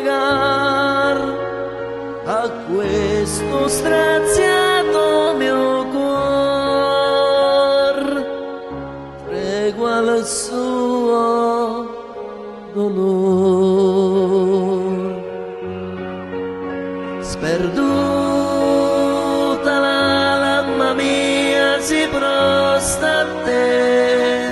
pregar a questo straziato mio cuor, tregua al suo dolor. Sperduta l'alma mia si prosta a te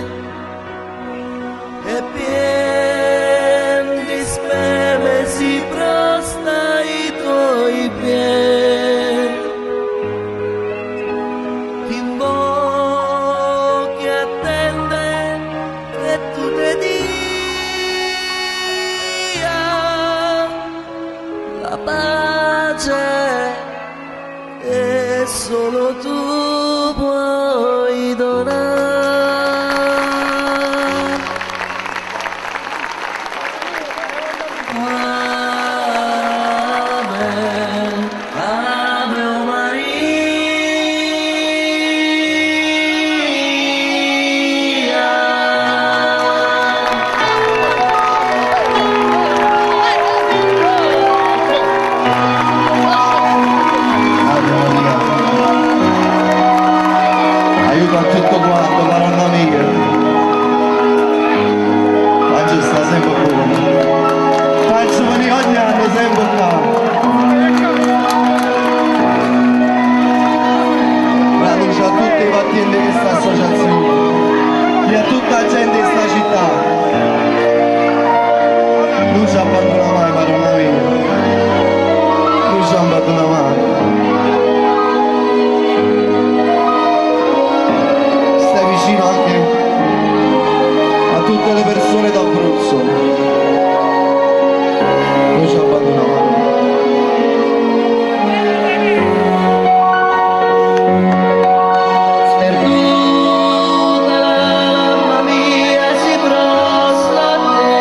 e pien di speme si prosta ai tuoi piedi. Ti invochi e attende che tu te dia la pace che solo tu puoi donare. Ave, Ave Maria. Ave Maria. Aiuto a tutto quanto, Madonna mia. Ma ci sta sempre buono. Faccio venire ogni anno sempre qua. La luce a tutti i battienti di questa associazione e a tutta la gente di questa città. Non ci abbandona mai, Madonna mia. Non ci abbandona mai. Stai vicino anche a tutte le persone d'Abruzzo. Non ci abbandona mai. Sperduta l'alma mia si prostra a te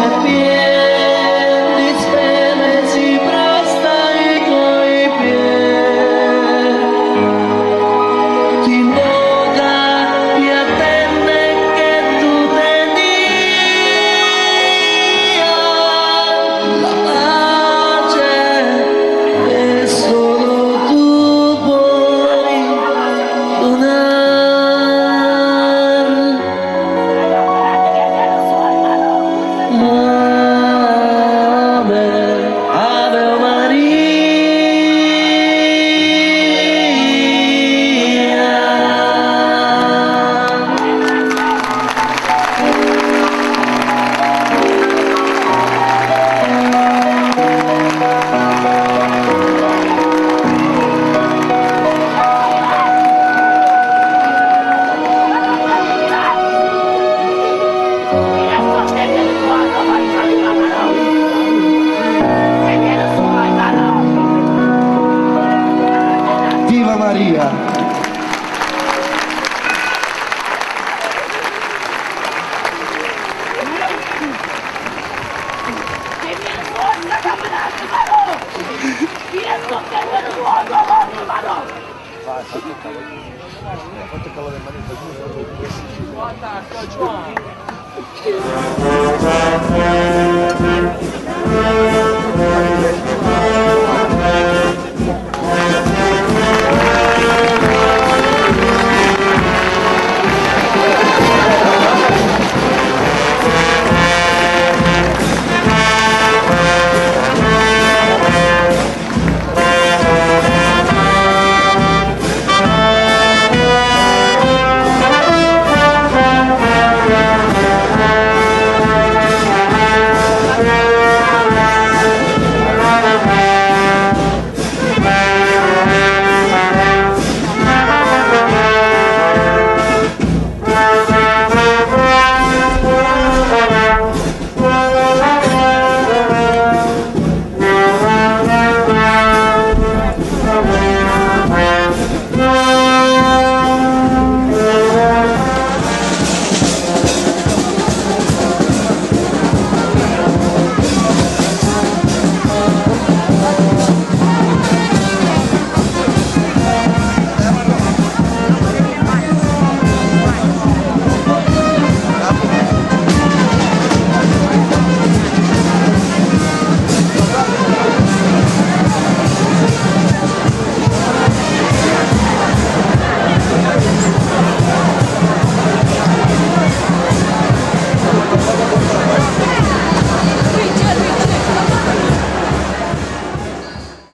e pien di speme si prostra ai tuoi piedi. Ti invoca, ti attende che tu te dia la pace che solo tu puoi donar. Ave, Ave Maria. Viva Maria!